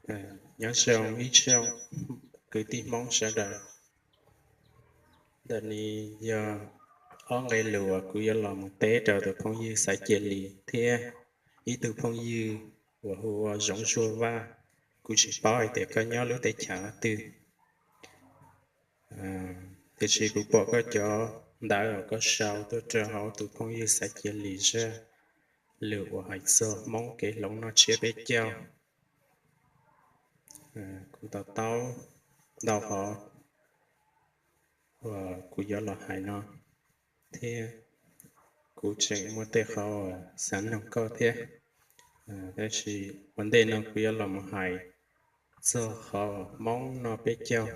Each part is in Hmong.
Nyob zoo ib tsoom kwv tij Hmoob sawv daws. Ntawm no yog ob nqe lus uas kuv yuav los mus teb rau tus phooj ywg Xaiv Cia Lis thiab ib tug phooj ywg uas hu ua Zoov Zuag Vaj. Kuv tsis paub hais tias koj nyob lub teb chaws twg, tiam sis kuv pom koj cov ntawv uas koj sau tuaj rau hauv tus phooj ywg Xaiv Cia Lis zaj lus uas hais txog Hmoob kev hloov noj tsiab peb caug. Kuv to taub ntau qhov uas kuv yuav los hais no, thiab kuv tseem muaj tej qhov uas xav nug koj thiab. Tab sis ua ntej no kuv yuav los mus hais txog qhov Hmoob noj peb caug.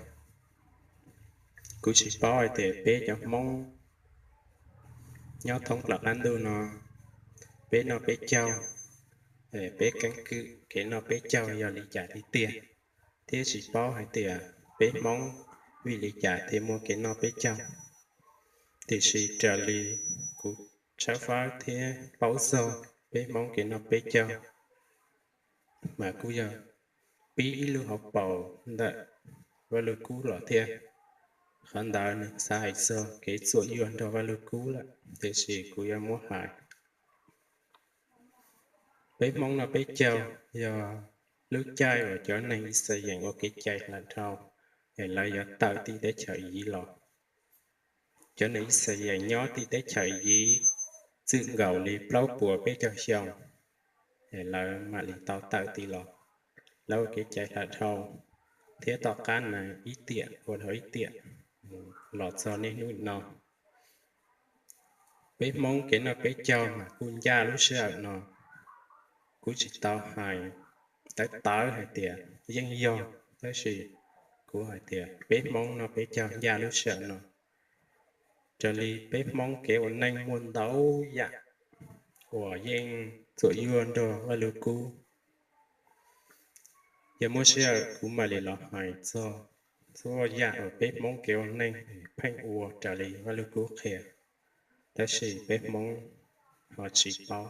Kuv tsis paub hais tias peb cov Hmoob nyob thoob plaws qab ntuj no, peb noj peb caug, peb keeb kwm kev noj peb caug yog li cas tiag tiag, thiab tsis paub hais tias peb Hmoob vim li cas thiaj muaj kev noj peb caug. Tiam sis raws li kuv tshawb fawb thiab paub txog peb Hmoob kev noj peb caug, mas kuj yog pib ib lub hauv paus ntawm Vaj Lug Kub los thiab. Qhov ntawd nws xav hais txog kev txuam yuag nrog Vaj Lug Kub lawm, tiam sis kuv yuav muab hais. Peb Hmoob noj peb caug yog lub caij uas cov neeg Yixalayees ua kev cai hla dhau, es lawv yuav tawm tim teb chaws Iziv los. Cov neeg Yixalayees nyob tim teb chaws Iziv txwm nkaus li plaub puas peb caug xyoo, es lawv mam li tau tawm tim los. Lawv ua kev cai hla dhau, thiab tom qab na ib tiam ua dhau ib tiam los txog niaj hnub no. Peb Hmoob kev noj peb caug mas kuj ncaj lub sij hawm no. Kuv tsis tau hais tawv tawv hais tias yeej yog, tab sis kuv hais tias peb Hmoob noj peb caug ncaj lub sij hawm no. Raws li peb Hmoob kev ua neej muaj ntau yam uas yeej txuam yuag nrog Vaj Lug Kub. Yog muaj sij hawm kuv mam li los hais txog txhua yam uas peb Hmoob kev ua neej pheej ua raws li Vaj Lug Kub qhia, tab sis peb Hmoob ho tsis paub.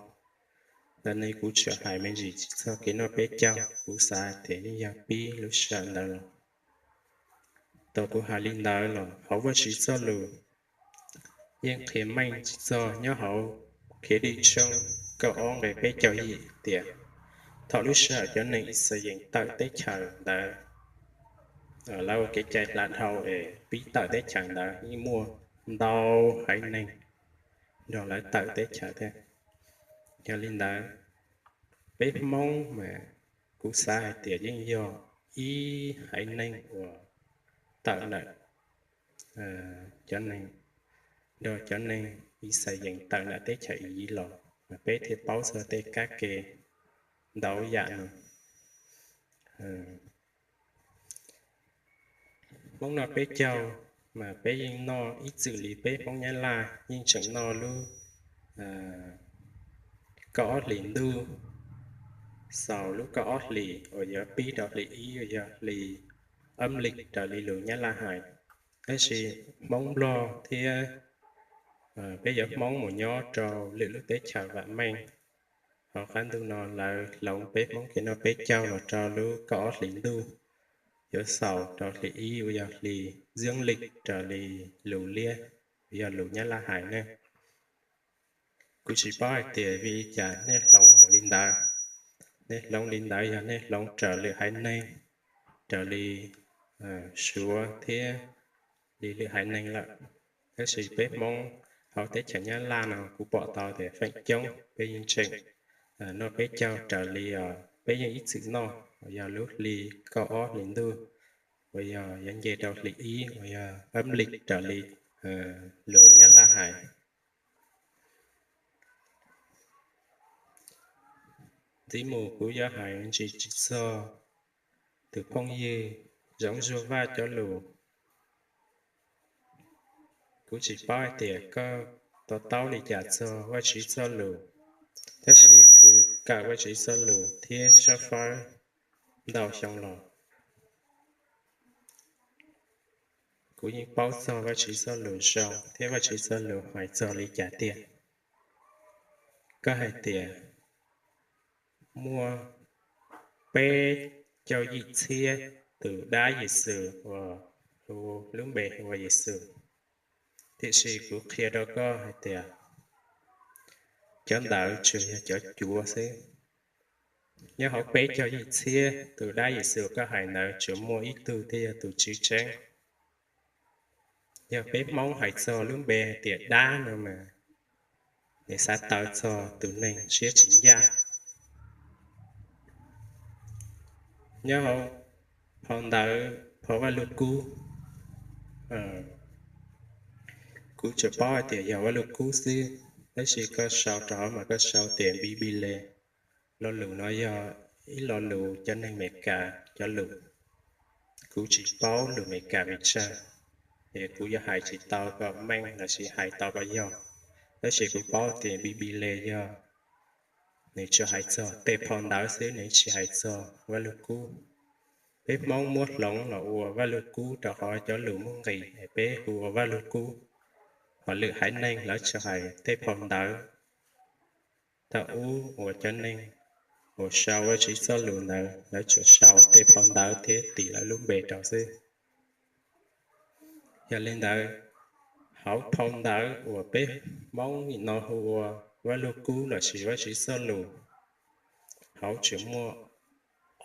Ntawm no kuv tsuas hais me ntsis txog kev noj peb caug, kuv xav tias yeej yog pib lub sij hawm ntawd los. Thaum kuv hais li ntawd los hauv Vajtswv txoj lus yeej qhia meej tsis txog nyob hauv Khiavdim tshooj kaum ob nqe peb caug yim tias thaum lub sij hawm cov neeg Yixalayees tawm teb chaws ntawd, lawv ua kev cai hla dhau es pib tawm teb chaws ntawd yeej muaj ntau haiv neeg nrog lawv tawm teb chaws thiab. Yog li ntawd, peb Hmoob mas kuv xav hais tias yeej yog ib haiv neeg uas tawm ntawm cov neeg, nrog cov neeg Yixalayees tawm ntawm teb chaws Iziv los, mas peb thiaj paub txog tej kab ke ntau yam no. Hmoob noj peb caug mas peb yeej noj ib txwm li peb Hmoob Nyab Laj yeej tseem noj lub kaum ob hlis ntuj, xaus lub kaum ob hlis uas yuav pib rau hli ib uas yog hli âm lịch raws li lus Nyab Laj hais. Tab sis Hmoob Nplog thiab peb cov Hmoob mus nyob rau lwm lub teb chaws vam meej hauv qab ntuj no lawv hloov peb Hmoob kev noj peb caug los rau lub kaum ob hlis ntuj, yuav xaus rau hli ib uas yog hli dương lịch raws li lus liab, yog lus Nyab Laj hais ne. Kuv tsis paub hais tias vim li cas nej hloov li ntawd. Nej hloov li ntawd yog nej hloov raws lwm haiv neeg, raws li Suav thiab li lwm haiv neeg lawm. Tab sis peb Hmoob hauv teb chaws Nyab Laj no kuv pom tau tias feem coob peb yeej tseem noj peb caug raws li peb yeej ib txwm noj uas yog lub hli kaum ob hlis ntuj, uas yog yuav nce rau hli ib uas yog âm lịch raws li lus Nyab Laj hais. Ntxiv mus kuv yuav hais ntsis tsis txog tus phooj ywg Zoov Zuag Vaj cov lus. Kuv tsis paub hais tias koj to taub li cas txog Vajtswv txoj lus, tab sis kuv kawm Vajtswv txoj lus thiab sab fawb ntau xyoo los, kuv yeej paub txog Vajtswv txoj lus zoo thiab Vajtswv txoj lus hais txog li cas tiag. Koj hais tias muaj peb caug yim txhiab tus dab Yexus uas hu lub npe hu ua Yexus. Tiam sis kuv qhia rau koj hais tias cov ntawd tsuas yog cov cuav xwb. Nyob hauv peb caug yim txhiab tus dab Yexus koj hais ntawd tsuas muaj ib tug thiaj yog tus tswv tseeb. Yog peb Hmoob hais txog lub npe hais tias dab no mas nws xav tawm txog tus neeg siab tsis ncaj. Nyob hauv phau ntawv, phau Vaj Lug Kub, kuv tsuas paub hais tias yog Vaj Lug Kub xwb, tab sis koj sau rau hauv mas koj sau tias Npibile. Lo lus no yog ib lo lus cov neeg Amelikas cov lus. Kuv tsis paub lus Amelikas pes tsawg, es kuv yuav hais tsis tau kom meej lossis hais tau kom yog, tab sis kuv paub tias Npibile yog nws tsuas hais txog tej phau ntawv xwb, nws tsis hais txog Vaj Lug Kub. Peb Hmoob muab hloov los ua Vaj Lug Kub rau qhov cov lus muaj nqis es peb hu ua Vaj Lug Kub. Ho lwm haiv neeg lawv tsuas hais tej phau ntawv thaum ub uas cov neeg uas sau Vajtswv txoj lus ntawd lawv tsuas sau tej phau ntawv thiab tis lawv lub npe rau xwb. Yog li ntawd, hauv phau ntawv uas peb Hmoob nim no hu ua Vaj Lug Kub lossis Vajtswv txoj lus, hauv tsuas muaj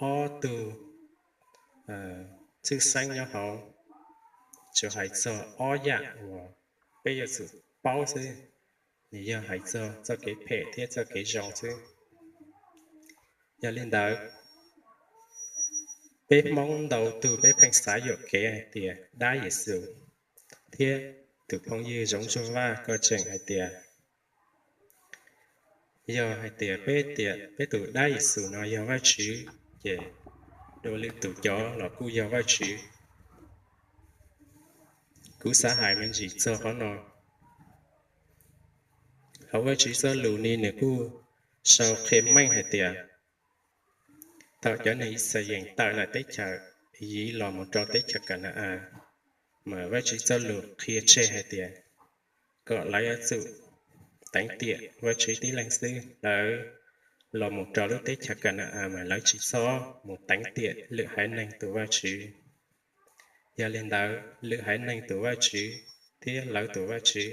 ob tug txwj xeeb nyob hauv, tsuas hais txog ob yam uas peb yuav tsum paub xwb. Nws yog hais txog txoj kev phem thiab txoj kev zoo xwb. Yog li ntawd, peb Hmoob ntau tug peb pheej xav yuam kev hais tias dab Yexus, thiab tus phooj ywg Zoov Ntsuag Vaj koj tseem hais tias yog hais tias peb tias peb tus dab Yexus no yog Vajtswv, ces dua lwm tus cov los kuj yog Vajtswv. Kuv xav hais me ntsis txog qhov no. Hauv Vajtswv txoj lus ni nws kuj sau qhia meej hais tias thaum cov neeg Yixalayees tawm ntawm teb chaws Iziv los mus rau teb chaws Ka na-as, mas Vajtswv txoj lus qhia tseg hais tias kom lawv yuav tsum teev tiam Vajtswv tib leeg xwb. Lawv los mus rau lub teb chaws Ka na-as mas lawv tsis txhob mus teev tiam lwm haiv neeg tus Vajtswv. Yog li ntawd, lwm haiv neeg tus Vajtswv thiab lawv tus Vajtswv,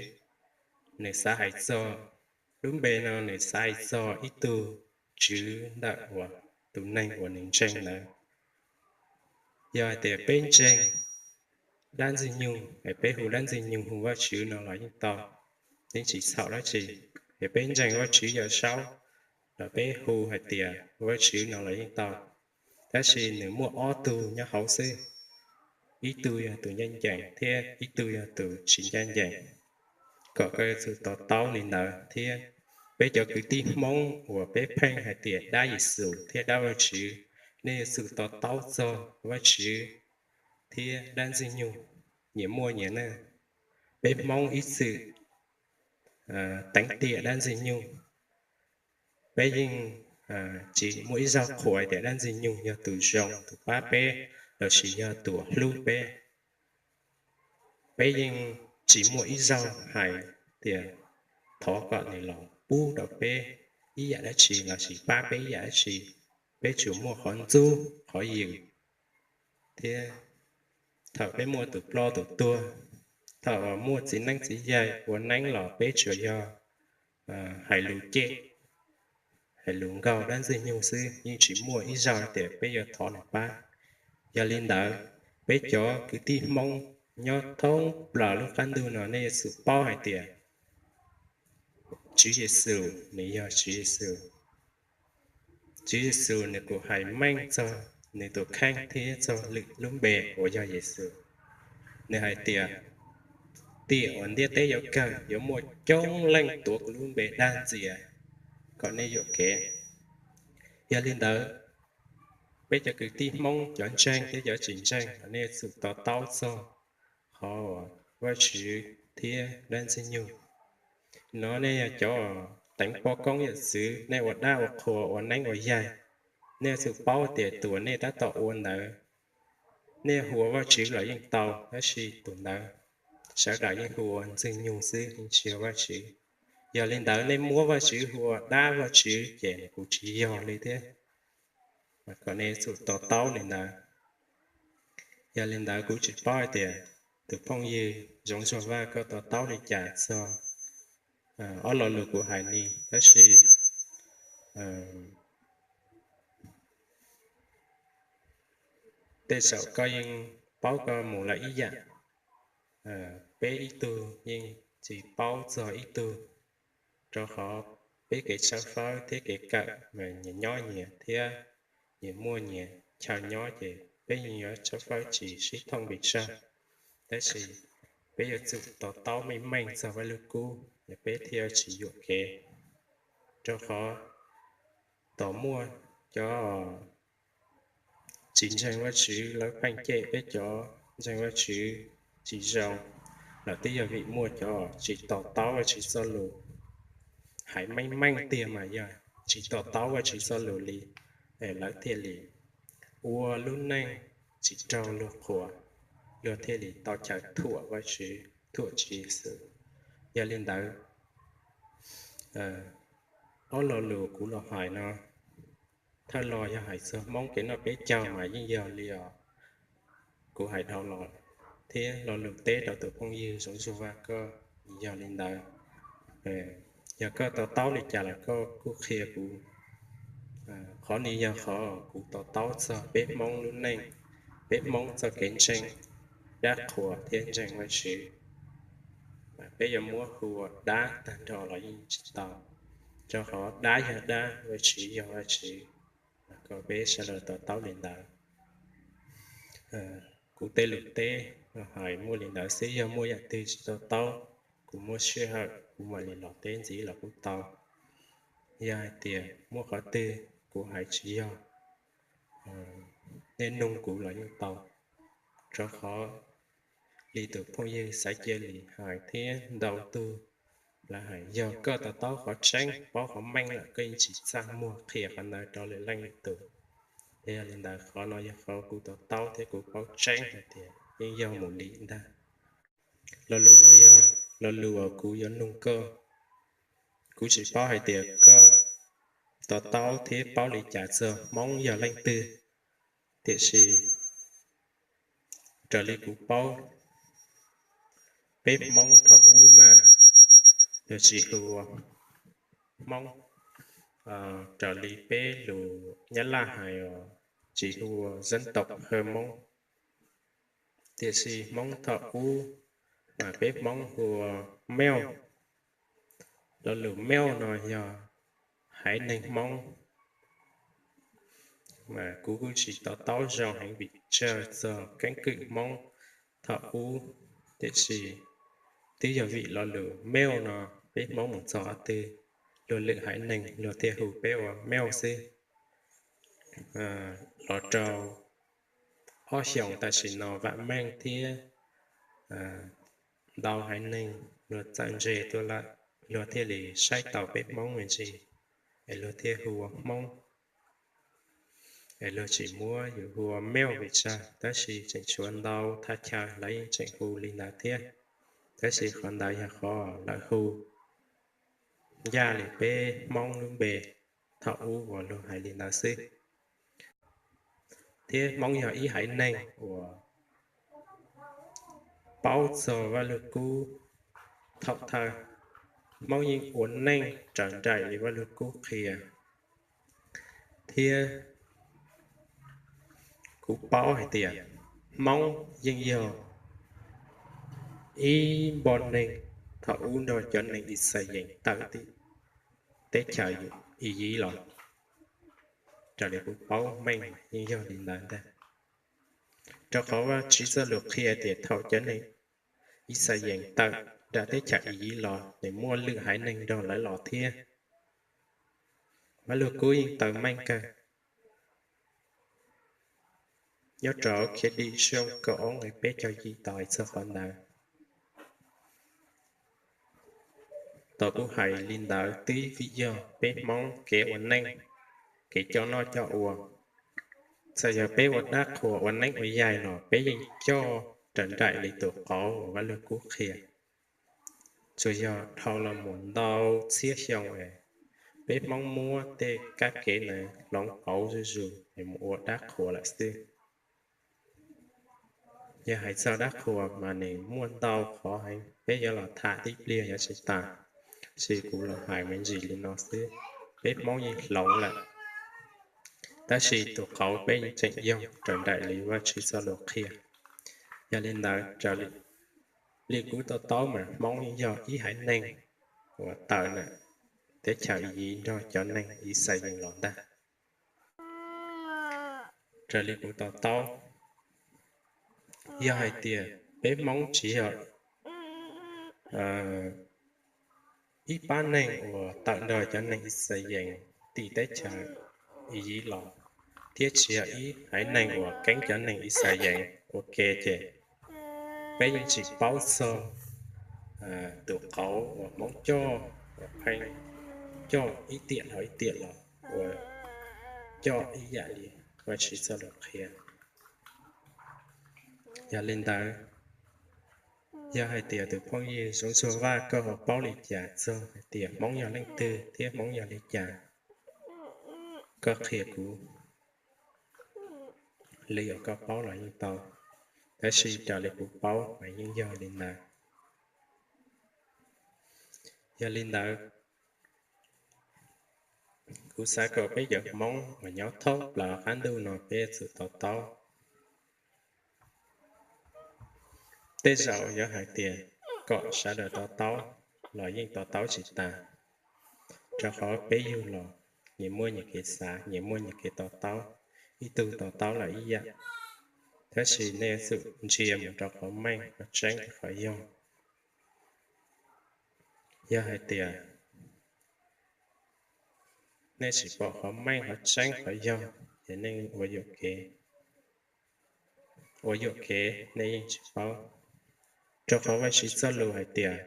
nws xav hais txog, lub npe no nws xav hais txog ib tug tswv ntawm uas tus neeg uas nws ntseeg ntawd. Yog hais tias peb ntseeg dab Ntxwg Nyoog es peb hu dab Ntxwg Nyoog hu Vajtswv no los yeej tau, yeej tsis txhaum dab tsi. Es peb ntseeg Vajtswv Yawm Saub los peb hu hais tias Vajtswv no los yeej tau. Tab sis nws muaj ob tug nyob hauv xwb, ib tug yog tus ncaj ncees thiab ib tug yog tus tsis ncaj ncees. Kom koj yuav tsum to taub li ntawd thiab. Peb cov kwv tij Hmoob uas peb pheej hais tias dab Yexus thiab dab Vajtswv, nej yuav tsum to taub txog Vajtswv thiab dab Ntxwg Nyoog nyias muaj nyias neej. Peb Hmoob ib txwm teev tiam dab Ntxwg Nyoog. Peb yeej tsis muaj ib zaug qhuas tias dab Ntxwg Nyoog yog tus zoo tus pab peb lossis yog tus hlub peb. Peb yeej tsis muaj ib zaug hais tias thov kom nws los pub rau peb ib yam dab tsi lossis pab peb ib yam dab tsi. Peb tsuas muaj qhov ntxub qhov yws, thiab thaum peb muaj tus ploj tus tuag, thaum uas muaj txiv neeb txiv yaig ua neeb los peb tsuas yog hais lus cem, hais lus nkaug dab Ntxwg Nyoog xwb, yeej tsis muaj ib zaug tias peb yuav thov nws pab. Yog li ntawd, peb cov kwv tij Hmoob nyob thoob plaws lub qab ntuj no nej yuav tsum paub hais tias Tswv Yexus nws yog Tswv Yexus. Tswv Yexus nws kuj hais meej txog nws tus kheej thiab txog lwm lub npe uas yog Yexus. Nws hais tias tiam uas ntiaj teb yuav kawg yuav muaj coob leej tuav kuv lub npe dag ntxias kom nej yuam kev. Yog li ntawd, peb cov kwv tij Hmoob cov ntseeg thiab cov tsis ntseeg nej yuav tsum to taub txog qhov uas Vajtswv thiab dab Ntxwg Nyoog no, nej yog cov teev poj koob yawm txwv, nej ua dab ua qhua ua neeb ua yaig, nej yuav tsum paub tias tus uas nej tab tom ua ntawd, nej hu ua Vajtswv los yeej tau, tab sis tus ntawd sawv daws yeej hu ua Ntxwg Nyoog xwb, yeej tsis hu ua Vajtswv. Yog li ntawd nej muab Vajtswv hu ua dab Vajtswv ces nws kuj tsis yog li thiab. Kom nej yuav tsum to taub li ntawd. Yog li ntawd kuv tsis paub hais tias tus phooj ywg Zoov Zuag Vaj koj to taub li cas txog ob lo lus kuv hais li, tab sis tej zaum koj yeej paub koj mus lawm ib yam. Peb ib tug yeej tsis paub txog ib tug, rau qhov peb kev tshawb fawb thiab kev kawm mas nyias nyob nyias thiab nyias muaj nyias chaw nyob, ces peb yeej yuav tshawb fawb tsis sib thooj pes tsawg. Tab sis peb yuav tsum to taub meej meej txog Vaj Lug Kub, peb thiaj tsis yuam kev. Rau qhov thaum muaj cov tsis ntseeg Vajtswv lawv pheej cem peb cov ntseeg Vajtswv tsis zoo, lawv twb yog vim muaj cov tsis to taub Vajtswv txoj lus. Hais meej meej tiag mas yog tsis to taub Vajtswv txoj lus li, lawv thiaj li ua lub neej tsis raug luag qhuas, luag thiaj li tau chaw thuam Vajtswv, thuam Tswv Yexus. Yog li ntawd, ob lo lus kuv los hais no, thawj lo yog hais txog Hmoob kev noj peb caug mas yeej yog li os, kuv hais dhau los thiab lo lus teb rau tus phooj ywg Zoov Zuag Vaj koj yog li ntawd. Yog koj to taub li cas los koj kuj qhia kuv. Qhov ni yog qhov kuv to taub txog peb Hmoob lub neej, peb Hmoob txoj kev ntseeg dab qhuas thiab ntseeg Vajtswv. Peb yuav muab hu ua dab tag nrho los yeej tsis tau, rau qhov dab yog dab, Vajtswv yog Vajtswv. Kom peb sawv daws to taub li ntawd. Kuv tej lus teb hais muaj li ntawd xwb, yog muaj yam twg tsis to taub, kuv muaj sij hawm kuv mam li los teb ntxiv los kuj tau. Yog hais tias muaj qhov twg kuv hais tsis yog, nej nug kuv los yeej tau. Rau qhov li tus phooj ywg Xaiv Cia Lis hais thiab ntau tug lawv hais, yog koj to taub qhov tseeb paub qhov meej lawm koj yeej tsis txaj muag qhia qhov ntawd rau lwm leej lwm tus. Yog li ntawd qhov no yog qhov kuv to taub thiab kuv paub tseeb hais tias yeej yog mus li ntag. Lo lus no yog lo lus uas kuv yuav nug koj. Kuv tsis paub hais tias koj to taub thiab paub li cas txog Hmoob yog leej twg, tiam sis raws li kuv paub, peb Hmoob thaum ub mas luag tsis hu ua Hmoob. Raws li peb lus Nyab Laj hais os, tsis hu ua dân tộc Hmông. Tiam sis Hmoob thaum ub mas peb Hmoob hu ua Meo. Lo lus Meo no yog haiv neeg Hmoob, mas kuv kuj tsis to taub zoo heev vim tsis txog keeb kwm Hmoob thaum ub. Tiam sis twb yog vim lo lus Meo no peb Hmoob mus txog qhov twg, luag lwm haiv neeg luag thiaj hu peb ua Meo xwb. Los rau ob xyoos tam sim no vam meej thiab ntau haiv neeg luag txawm ntse tuaj lawm, luag thiaj li saib taus peb Hmoob me ntsis, es luag thiaj hu ua Hmoob, es luag tsis muab yus hu ua Meo pes tsawg, tab sis tseem tshuav ntau thaj chaw lawv yeej tseem hu li ntawd thiab. Tab sis qhov ntawd yog qhov lawv hu ncaj li peb Hmoob lub npe thaum ub uas luag hais li ntawd xwb. Thiab Hmoob yog ib haiv neeg uas paub txog Vaj Lug Kub thaum thawj. Hmoob yeej ua neej raws nraim li Vaj Lug Kub qhia, thiab kuv paub hais tias Hmoob yeej yog ib npoj neeg thaum ub nrog cov neeg Ixayees tawm tim teb chaws Iyiv los. Raws li kuv paub meej yeej yog li ntawd ntag, rau qhov Vajtswv txoj lus qhia tias thaum cov neeg Ixayees tawm nram teb chaws Iyiv los nws muaj lwm haiv neeg nrog lawv los thiab. Vaj Lug Kub yeej tau meej kawg. Nyob rau Khiavdim tshooj kaum ob nqe peb caug yim tau hais txog qhov ntawd. Thaum kuv hais li ntawd twb vim yog peb Hmoob kev ua neej, kev coj noj coj ua, txawm yog peb ua dab qhuas ua neeb ua yaig los peb yeej coj raws nraim li tus qauv uas Vaj Lug Kub qhia. Tsuas yog dhau los mus ntau txhiab xyoo es peb Hmoob muab tej kab ke ntawd hloov pauv zuj zus, nws mus ua dab qhuas lawm xwb. Yog hais txog dab qhuas mas nws muaj ntau qhov heev, peb yuav los tham tib pliag yuav tsis tas, tab sis kuv los hais me ntsis li no xwb. Peb Hmoob yeej hloov lawm, tab sis tus qauv peb yeej tseem yoog raws nraim li Vajtswv txoj lus qhia. Yog li ntawd, raws li kuv to taub mas Hmoob yeej yog ib haiv neeg uas tawm ntawm teb chaws Iziv nrog cov neeg Yixalayees los ntag. Raws li kuv to taub, yog hais tias peb Hmoob tsis yog ib pab neeg uas tawm nrog cov neeg Yixalayees tim teb chaws Iziv los, thiab tsis yog ib haiv neeg uas keeb cov neeg Yixalayees ua ke ces peb yeej tsis paub txog tus qauv uas Hmoob coj, uas pheej coj ib tiam dhau ib tiam los, uas coj ib yam li Vajtswv txoj lus qhia. Yog li ntawd, yog hais tias tus phooj ywg Zoov Txuag Vaj koj ho paub li cas txog hais tias Hmoob yog leej twg thiab Hmoob yog li cas, koj qhia kuv li uas koj paub los yeej tau, tab sis raws li kuv paub mas yeej yog li ntawd. Yog li ntawd, kuv xav kom peb cov Hmoob uas nyob thoob plaws qab ntuj no peb yuav tsum to taub. Tej zaum yog hais tias kom sawv daws to taub los yeej to taub tsis tas, rau qhov peb yug los nyias muaj nyias kev xav, nyias muaj nyias kev to taub, ib tug to taub lawm ib yam. Tab sis nej yuav tsum ntsia mus rau qhov meej qhov tseeb thiab qhov yog. Yog hais tias nej tsis pom qhov meej qhov tseeb qhov yog, ces nej ua yuam kev, ua yuam kev nej yeej tsis paub. Rau qhov Vajtswv txoj lus hais tias,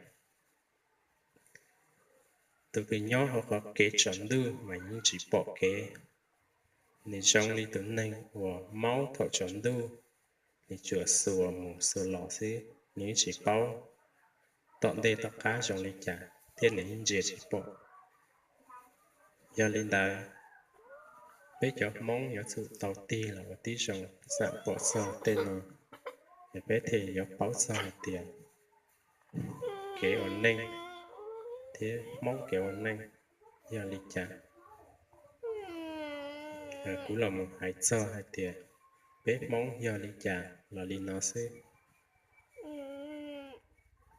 tus kws nyob hauv qhov kev tsaus ntuj mas yeej tsis pom kev. Nws zoo li tus neeg uas maub thaum tsaus ntuj, nws tsuas xuas mus xuas los xwb, nws yeej tsis paub tom ntej tom qab zoo li cas thiab nws yeej ntsia tsis pom. Yog li ntawd, peb cov Hmoob yuav tsum tau tig los ua tib zoo xam pom txog tej no, es peb thiaj yuav paub txog hais tias kev ua neej thiab Hmoob kev ua neej yog li cas. Kuv los mus hais txog hais tias peb Hmoob yog li cas los li no xwb.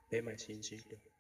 Peb mam sib ntsib dua.